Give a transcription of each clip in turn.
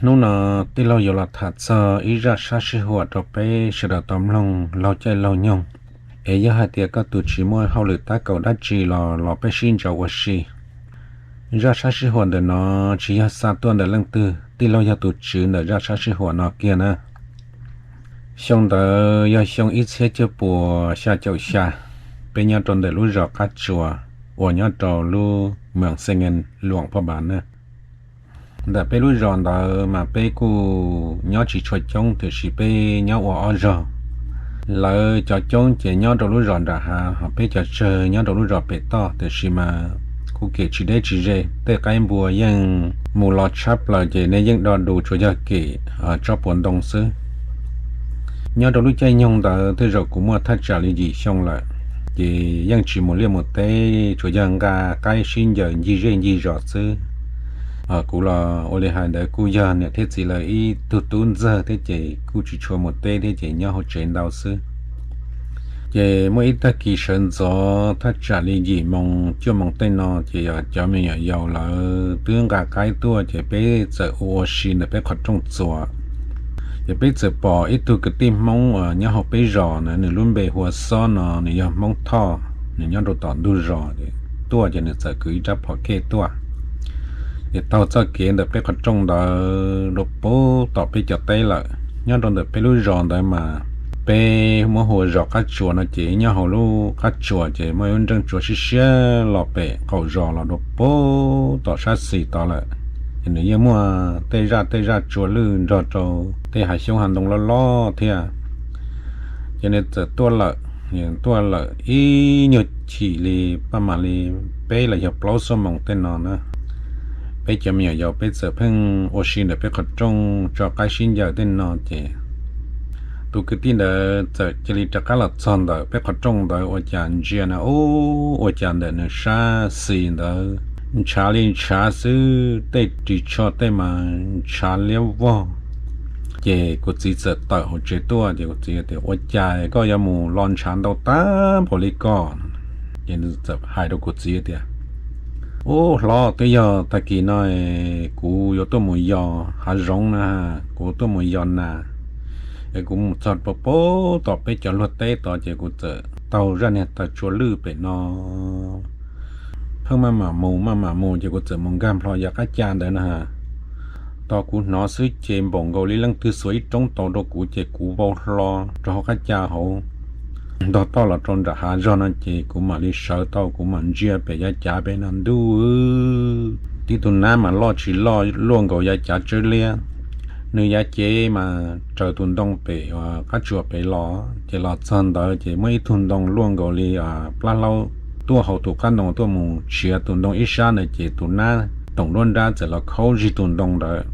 Hnub no tij laug yuav los tham txog ib zaj sab sij huam rau peb sawv daws tau mloog laug caij laug nyoog. Es yog hais tias koj tus tsis muaj hauj lwm tab kaum dab tsi los los peb sib ntsib ua si. Zaj sab sij huam ntawm no tsis yog xa tuaj ntawm leej twg, tij laug yog tus tswv ntawm zaj sab sij huam no kiag na. Xyoo ntawd yog xyoo ib txhiab cuaj puas xya caum xya, peb nyob rau ntawm lub zos Qab Tsuas uas nyob rau lub moos Xees Ngees Luam Phaj Npas na. Ntawm peb lub zos ntawd mas peb kuj nyob tsis tshua coob, tiam sis peb nyob ua ob zog. Lawv cov coob ces nyob rau lub zos nram hav, ho peb cov tsawg nyob rau lub zos pem toj, tiam sis mas kuj kev tsis deb tsis ze, tej qaib npua yeej mus los tshab plaws ces nej yeej do du tsuas yog kev tsob puas ntoo xwb. Nyob rau lub caij nyoog ntawd tej zaum kuv muaj thaj tsam li yim xyoo lawm, ces yeej tsis mus liaj mus teb, tsuas yog nqa qaib sib ncaws ncig zej ncig zos xwb. Kuv los ua li hais ntawd kuj yog niam thiab txiv lawv ib tug tub ntxawg thiab ces kuj tsis tshua mus teb thiab ces nyob hauv tsev ntau xwb. Ces muaj ib tag kis sawv ntxov thaj tsam li yim moos cuaj moos tej no ces cov me nyuam yaus lawv twb nqa qaib tuaj ces peb txawm ua ua si ntawm peb qhov rooj txuas. Ces peb txawm pom ib tug kwv tij Hmoob uas nyob hauv peb zos na, nws lub npe hu ua Xob no, nws yog Hmoob Thoj, nws nyob rau tom ntug zos. Tuaj ces nws txawm kwv ib rab phom kej tuaj. Ces taug txoj kev ntawm peb qhov rooj ntawd rau puag tom peb cov teb lawm. Nyob rau ntawm peb lub zos ntawd mas peb muab hu ua zos Qab Tsuas no ces nyob hauv lub qab tsuas ces muaj ib lub nreej tsuas siab siab los pem qaum zos los rau puag tom sab xis tod lawm. Ces nws yeej muaj tej zaj tej zaj tsua lwj nrog rau tej hav xyoob hav ntoo loj loj thiab. Ces nws txawm tuaj lawm, tuaj lawm ib nyuag chim li paj mam li peb los yog plaub xuab moos tej no na. Peb cov me nyuam yaus peb txawm pheej ua si ntawm peb qhov rooj tso qaib sib ncaws tej no ces tus kwv tij ntawd txawm cia li rov qab los txog ntawm peb qhov rooj ntawd ua cas ntsia na, ub, ua cas ntawm nws sab xis ntawd ntshav li ntshav xwb, tej ris tsho tej mas ntshav liab vog. Ces kuv txiv txawm tawm hauv tsev tuaj ces kuv txiv tias, Ua cas koj yuav mus los ntshav ntau tag npaum li ko? Ces nws txawm hais rau kuv txiv tias, Ub hlob, twb yog tag kis no kuv yuav tuaj mus yos hav zoov na, kuv tuaj mus yos nas, es kuv mus txog puag tom peb cov luag teb tod ces kuv txawm taug zaj niag taw tsua lwj pem no pheej maj mam mus maj mam mus ces kuv txawm mus nkag nplho yav qab ca ntawd na. Tos kuv hnov xwb ces npaum nkaus li leej twg xuas ib roob taus rau kuv ces kuv vau hlo rau hauv qab ca hauv ntog toj los rau nram hav zog no ces kuv mam li sawv tau, kuv mam ntsia pem yav cav pem no ntuj, tib tug nab mas loj tsis loj luaj nkaus yav cav tsawb liab. Nws yav cev mas raws tus ntoo pem qab tsuas pem los ces los txog ntawd ces muaj ib tug ntoo luaj nkaus li plab hlaub tuaj hauv tus qab ntoo tuaj mus tshiav tus ntoo ib sab ntawd ces tus nab toom nruab nrab txawm los khaub zig tus ntoo ntawd.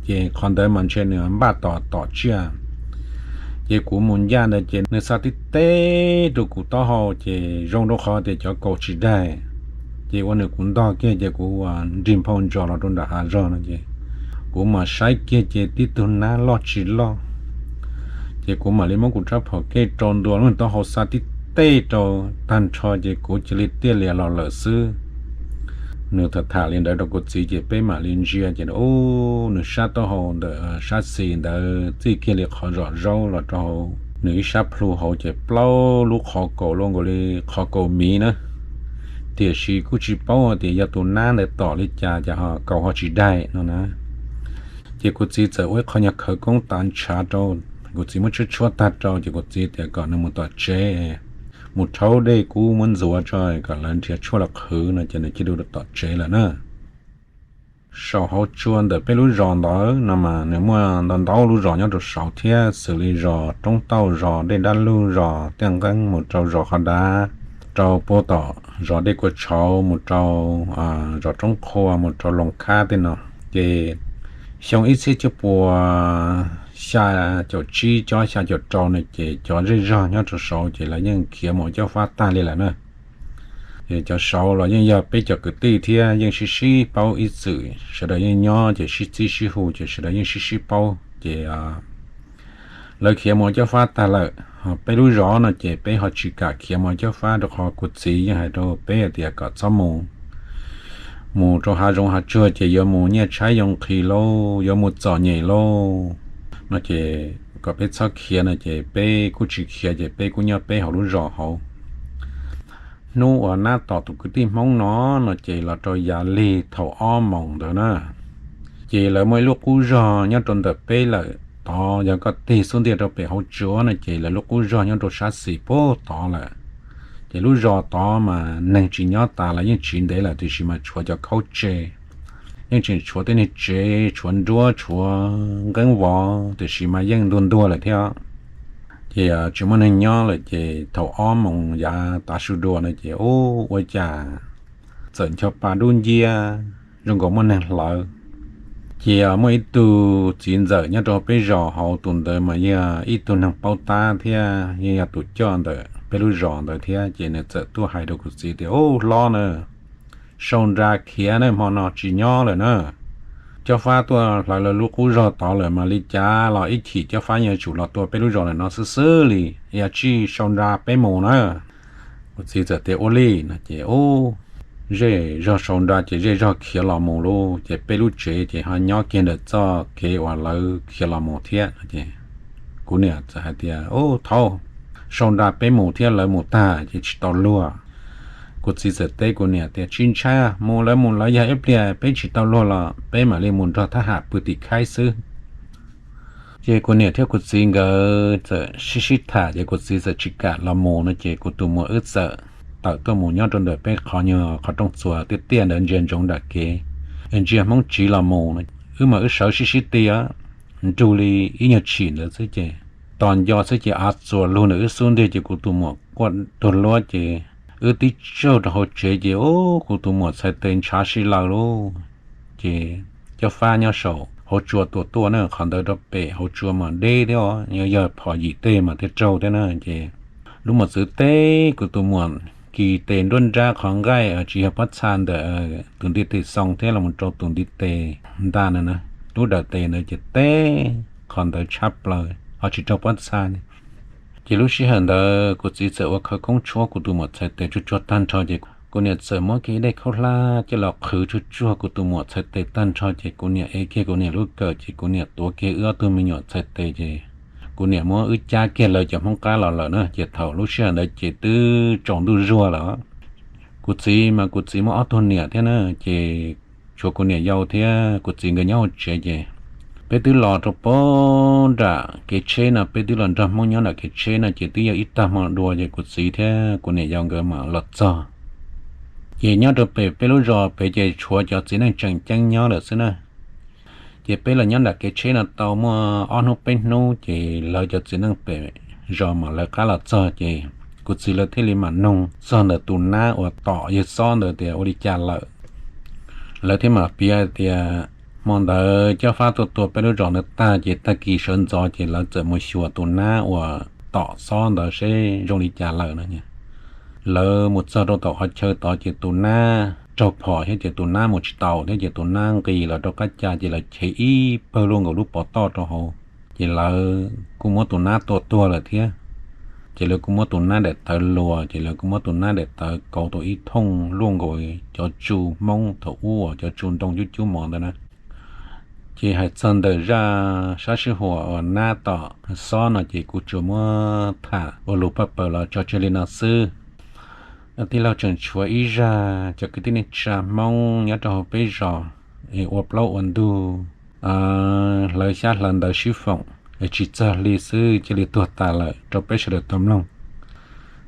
Ces qhov ntawd mas ntshe nws npaj tom tom tsiaj. Ces kuv mus ncaj ntawd ces nws xa tib teb rau kuv taub hau ces zoo rau qhov tias cov kaus tsis daig. Ces ua nws kuv ntog kiag ces kuv nrig nphau ntsos los rau nram hav zog no ces kuv mam saib kiag ces tib tug nab loj tsis loj. Ces kuv mam li muab kuv rab phom kej rau ntua lub taub hau xa tib teb rau tag nrho ces kuv cia li tiaj lias los lawm xwb. Nws tham tham li ntawd rau kuv txiv ces peb mam li ntsia ces ub, nws sab taub hau ntawm sab xis ntawd txij kiag li qhov zom zaub los rau hauv nws ib sab plhu hauv ces plaub lub qhov kaus luaj nkaus li qhov kaus miv na. Tiam sis kuj tsis paub tias yog tus nab ntawd tom li cas ces ho kaus ho tsis daig no na. Ces kuv txiv txawm ua ib qho nyuag khawv koob tav ntshav rau, kuv txiv muab tshuab tshuab tag rau ces kuv txiv tias kom nws mus tom tsev, mus rhaub dej kub muab ntxuav tso kom lawv nrhiav tshuaj los qhwv no ces nws cia li rau tom tsev lawm na. Saum hauv tsua ntawm peb lub zos ntawd no mas nws muaj ntau ntau lub zos nyob rau saud thiab, xws li zos Roob Tauj, zos Dej Dab Lug, zos Tiaj Nqeeb mus rau zos Qhov Dav, rau puag tom zos Dej Kua Tshauv mus rau zos Roob Qhua mus rau Loos Khab tej no. Ces xyoo ib txhiab cuaj puas xya caum tsib cob xya caum rau no ces cov zej zog nyob rau saud ces lawv yeej khiav mus ua cob fab tag li lawm na. Ces cov saud los yeej yog peb cov kwv tij thiab yeej sib sib paub ib txwm, sawv daws yeej nyob ces sib txib sib hu ces sawv daws yeej sib sib paub ces lawv khiav mus ua cob fab tag lawm. Peb lub zos no ces peb ho tsis kam khiav mus ua cob fab rau qhov kuv txiv yeej hais rau peb hais tias kom txhob mus, mus rau hav zoov hav tsuag ces yuav mus nyiaj tshaib yoo nqhis lauj, yuav mus txom nyem lauj. No ces kom peb txhob khiav no ces peb kuj tsis khiav ces peb kuj nyob peb hauv lub zos hauv. Hnub uas nab tom tus kwv tij Hmoob no, no ces los rau yav lig thaum ob moos ntawd na, ces lawv muaj ib lub qub zog nyob rau ntawm peb lawm tod. Yog koj tig xub ntiag rau pem hauv tsuav no ces lawv lub qub zog nyob rau sab xis puag tod lawm. Ces lub zos tod mas neeg tsis nyob tas los yeej tsiv ntev lawm, tiam sis mas tshuav cov khaub tse, yeej tseem tshuav tej niag tsev, tshuav nruab, tshuav nqeeb vov, tiam sis mas yeej ntuag ntuag lawm thiab. Ces tsis muaj neeg nyob lawm ces thaum ob moos yav tav su dua no ces ub, ua cas txawm ncho pa dub nciab zoo nkaus muaj neeg hlawv. Ces muaj ib tug txiv ntxawm nyob rau peb zos hauv, tus ntawd mas yog ib tug neeg paub tab thiab yog tus coj ntawm peb lub zos ntawd thiab, ces nws txawm tuaj hais rau kuv txiv tias, Ub, hlob na, sau nra khiav na, hmo no tsis nyob lawm na. Cob Fab tuaj hlawv lawv lub qub zog tod lawm, mas li cas los ib chim Cob Fab yuav tsum los tua peb lub zos lawm no xwb xwb li, yog tsis sau nra peb mus na. Kuv txiv txawm tias, Ua li no ces ub, zej zog sau nra ces zej zog khiav los mus lauj. Ces peb lub tsev ces ho nyob kiag ntawm txoj kev uas lawv khiav los mus thiab no ces kuv niam txawm hais tias, Ub, thaub, sau nra peb mus thiab, lawv mus tag ces tsis tau luag. Kuv txiv txawm teb kuv niam tias, Tsis ntshai, mus lawv mus lawv, yog ib pliag peb tsis tau luag los peb mam li mus nrog thab ham pw tim khaib xwb. Ces kuv niam thiab kuv txiv nkawd txawm sib sib tham ces kuv txiv txawm tsis kam los mus no ces kuv tus muam wb txawm tawm tuaj mus nyob rau ntawm peb qhov nyuag qhov rooj txuas tiaj tiaj ntawd ntsia ntsoov nram kev, ntsia Hmoob tsiv los mus no. Wb mas wb sawv sib sib ti nrug li ib nyuag chim ntawd xwb ces tos nco xwb ces av txuas lug ntawm wb xub ntiag ces kuv tus muam quaj tuag luab ces wb tib tsaug rau hauv tsev ces ub, kuv tus muam txhais tes ntshav si lawm lauj. Ces Cob Fab nyob saum hauv tsua tuaj tuaj na, qhov ntawd rau pem hauv tsua mas deb thiab, yog phom yim tej mas thiaj raug thiab na. Ces lub mos txwv teb kuv tus muam kis tes nruab nrab qhov nqaij tsis yog pob txha ntawm tus ntiv tes xoo thiab los rau tus ntiv tes nta na, lub dawm tes ntawd ces teb qhov ntawd tshab plaws ho tsis raug pob txha. Ces lub sij hawm ntawd kuv txiv txawm ua khawv koob tshuab kuv tus muam txhais tes tsuag tsuag tag nrho ces kuv niam txawm muab kiag ib daim khaub hlab coj los qhwv tsuag tsuag kuv tus muam txhais tes tag nrho ces kuv niam ev kiag kuv niam lub kawm ces kuv niam tuav kiag wb ob tug me nyuam txhais tes ces kuv niam muab wb cab kiag lawv cov Hmoob qab los lawm na. Ces thaum lub sij hawm ntawd ces twb tsaus ntuj zuag lawm. Kuv txiv mas kuv txiv muaj ob tug niam thiab na, ces tshuav kuv niam yau thiab kuv txiv nkawd nyob hauv tsev ces peb twb los rau pab nram kev tsheb no, peb twb los nrog Hmoob nyob nram kev tsheb no ces twb yog ib tag hmo dua ces kuv txiv thiab kuv niam yau nkawd mam los txog. Ces nyob rau pem peb lub zos pem ces tshuav cov txiv neej tseem ceeb nyob lawm xwb na. Ces peb los nyob nram kev tsheb no tau muaj ob hnub peb hnub ces lawv cov txiv neej pem zos mam lawv qab los txog ces kuv txiv lawv thiaj li mam noog txog ntawm tus nab uas tom yawg Xob ntawd tias ua li cas lawm. Lawv thiaj mam piav tias hmo ntawd Cob Fab tuaj tua peb lub zos ntawd tag ces tag kis sawv ntxov ces lawv txawm mus xyuas tus nab uas tom Xob ntawd seb zoo li cas lawm no. Lawv mus txog rau tom qhov chaw tod ces tus nab raug phom thiab ces tus nab mus tsis taus thiab ces tus nab nqis los rau qab ca ces lawv chev ib pawg luaj nkaus lub pov toj rau hauv. Ces lawv kuj muab tus nab tua tuag lawm thiab. Ces lawv kuj muab tus nab daim tawv luas, ces lawv kuj muab tus nab daim tawv kauv tau ib thooj luaj nkaus cov tsu Hmoob thaum ub uas cov tsu ntoo cub cub mov ntawd na. Ces hais txog ntawm zaj sab sij huam uas nab tom Xob no ces kuv tsuas muab tham ua lus paj paws los tso tseg li no xwb. Tij laug tseem tshuav ib zaj cov kwv tij neej tsa Hmoob nyob rau hauv peb zos es ua plaub ua ntug, hlawv xyab hlawv ntawv sib foom es tsis txog hli xwb cia li tuag tas lawm rau peb sawv daws tau mloog.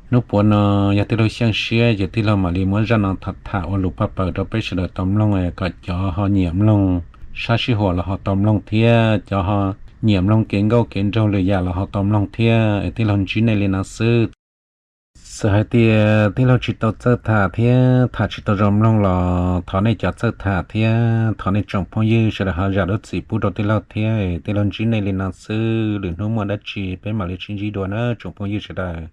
Hnub puav no yog tij laug xyeej siab ces tij laug mam li muab zaj no tham tham ua lus paj paws rau peb sawv daws tau mloog, kom cov ho nyiam mloog sab sij huam los ho tau mloog thiab cov ho nyiam mloog kev nkauj kev nraug lwm yam los ho tau mloog thiab. Es tij laug ntsib nej li no xwb. Txawm hais tias tij laug tsis tau txawj tham thiab tham tsis tau zoo mloog los thov nej cov txawj tham thiab thov nej tsoom phooj ywg sawv daws ho zam lub txim pub rau tij laug thiab. Tij laug ntsib nej li no xwb, lwm hnub muaj dab tsi peb mam li sib ntsib dua na tsoom phooj ywg sawv daws.